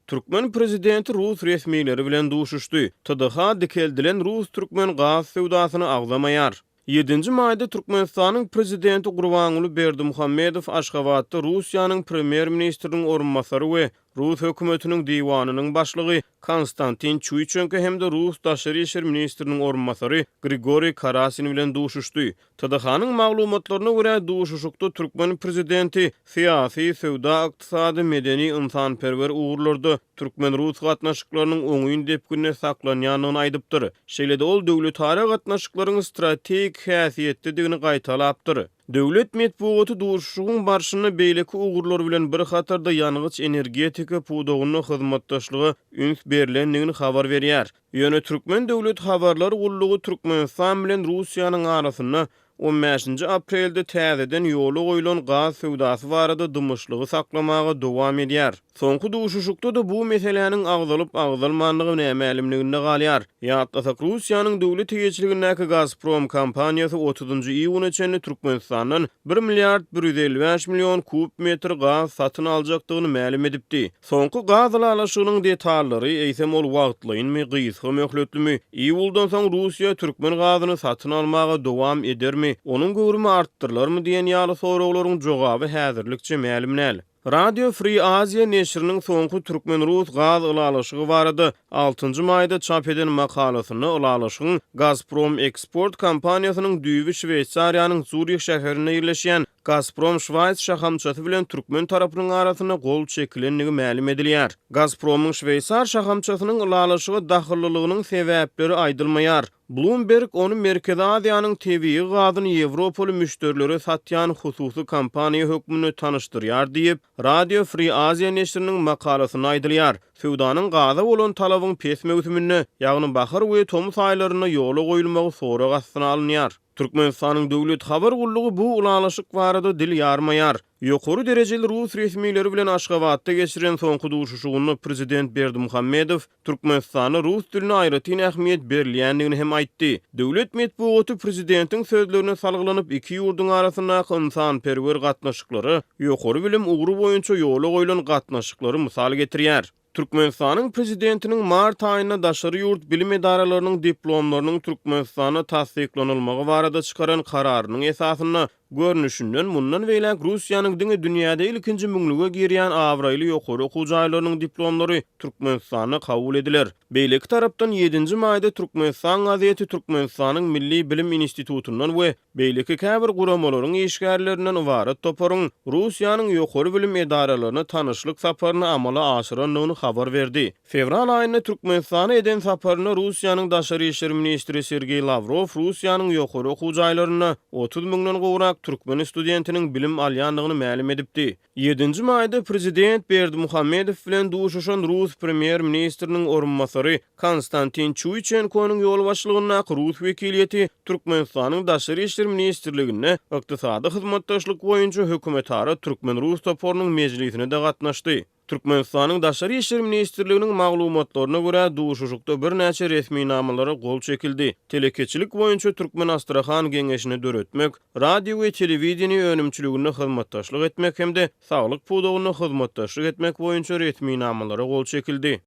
Türkmen prezidenti rus resmileri bilen duşuşdy. TDH dikeldilen rus-türkmen gaz söwdasyny agzamaýar. Ýedinji maýda Türkmenistanyň Prezidenti Gurbanguly Berdimuhamedow Aşgabatda Russiýanyň Premýer-ministriniň orunbasary we Rus hökümetiniň diwanynyň başlygy Konstantin Çuýçenko hem-de rus daşary işler ministriniň orunbasary Grigoriý Karasin bilen duşuşdy. TDH-nyň maglumatlaryna görä, duşuşykda türkmen prezidenti syýasy, söwda-ykdysady, medeni-ynsanperwer ugurlarda türkmen-rus gatnaşyklarynyň oňyn depginde saklanýandygyny aýdypdyr. Şeýle-de ol döwletara gatnaşyklaryň strategik häsiýetdedigini gaýtalapdyr. Döwlet metbugaty duşuşygyň barşynda beýleki ugurlar bilen bir hatarda ýangyç-energetika pudagynda hyzmatdaşlyga üns berlendigini habar berýär. Ýöne türkmen döwlet habarlar gullugy Türkmenistan bilen Russiýanyň arasynda on bäşinji aprelde täzeden ýola goýlan gaz söwdasy barada dymyşlygy saklamaga dowam edýär. Soňky duşuşykda-da bu meseläniň agzalyp-agzalmandygy nämälimliginde galýar. Ýatlasak, Russiýanyň döwlet eýeçiligindäki Gazprom kompaniýasy otuzynjy iýuna çenli Türkmenistandan bir milliard 155 million kub metr gaz satyn aljakdygyny mälim edipdi. Soňky gaz ylalaşygynyň detallary, eýsem ol wagtlaýynmy, gysga möhletlimi, iýuldan soň Russiýa türkmen gazyny satyn almaga dowam edermi, onuň göwrümi artdyrylarmy diýen ýaly soraglaryň jogaby häzirlikçe mälim däl. Radio Free Asia neşiriniň soňky türkmen-rus gaz ylalaşygy barada altynjy maýda çap eden makalasynda ylalaşygyň Gazprom Eksport kompaniýasynyň düýbi Şweýsariýanyň Zurih şäherinde ýerleşýän Gazprom Şwaýs şahamçasy bilen türkmen tarapynyň arasynda gol çekilendigi mälim edilýär. Gazpromyň şweýsar şahamçasynyň ylalaşyga dahyllylygynyň sebäpleri aýdylmaýar. Bloomberg ony Merkezi Aziýanyň tebigy gazyny ýewropaly müşderilere satýan hususy kompaniýa hökmünde tanyşdyrýar diýip, Radio Free Asia neşiriniň makalasynda aýdylýar. Söwdanyň gaza bolan talabyň pes möwsüminde, ýagny bahar we tomus aýlarynda ýola goýulmagy sorag astyna alynýar. Türkmenistanyň döwlet habar gullugy bu ylalaşyk barada dil ýarmaýar. Ýokary derejeli rus resmileri bilen Aşgabatda geçiren soňky duşuşygynda prezident Berdimuhamedow Türkmenistanda rus diline aýratyn ähmiýet berilýändigini hem aýtdy. Döwlet metbugaty prezidentiň sözlerine salgylanyp, iki ýurduň arasyndaky ynsanperwer gatnaşyklary, ýokary bilim ugry boýunça ýola goýlan gatnaşyklary mysal getirýär. Türkmenistanyň Prezidentiniň mart aýynda daşary ýurt bilim edaralarynyň diplomlarynyň Türkmenistanda tassyklanylmagy barada çykaran kararynyň esasynda, görnüşinden, mundan beýläk Russiýanyň diňe dünýäde ilkinji müňlüge girýän abraýly ýokary okuw jaýlarynyň diplomlary Türkmenistanda kabul ediler. Beýleki tarapdan, ýedinji maýda Türkmenistan gazeti Türkmenistanyň Milli bilim institutyndan we Beýleki käbir guramalaryň işgärlerinden ybarat toparyň Russiýanyň ýokary bilim edaralaryna tanyşlyk saparyny amala aşyrandygyny habar berdi. Fewral aýynda Türkmenistana eden saparynda Russiýanyň daşary işler ministri Sergeý Lawrow Russiýanyň ýokary okuw jaýlarynda 30 müňden gowrak türkmen studentiniň bilim alýandygyny mälim edipdi. Ýedinji maýda prezident Berdimuhamedow bilen duşuşan rus premýer-ministriniň orunbasary Konstantin Çuýçenkonyň ýolbaşçylygyndaky rus wekiliýeti Türkmenistanyň Daşary işler ministrliginde ykdysady hyzmatdaşlyk boýunça hökümetara türkmen-rus toparynyň mejlisine-de gatnaşdy. Türkmenistanyň Daşary işler ministrliginiň maglumatlaryna görä, duşuşykda birnäçe resminamalara gol çekildi, telekeçilik boýunça Türkmen-Astrahan geňeşini döretmek, radio we telewideniýe önümçiliginde hyzmatdaşlyk etmek hem-de saglyk pudagynda hyzmatdaşlyk etmek boýunça resminamalara gol çekildi.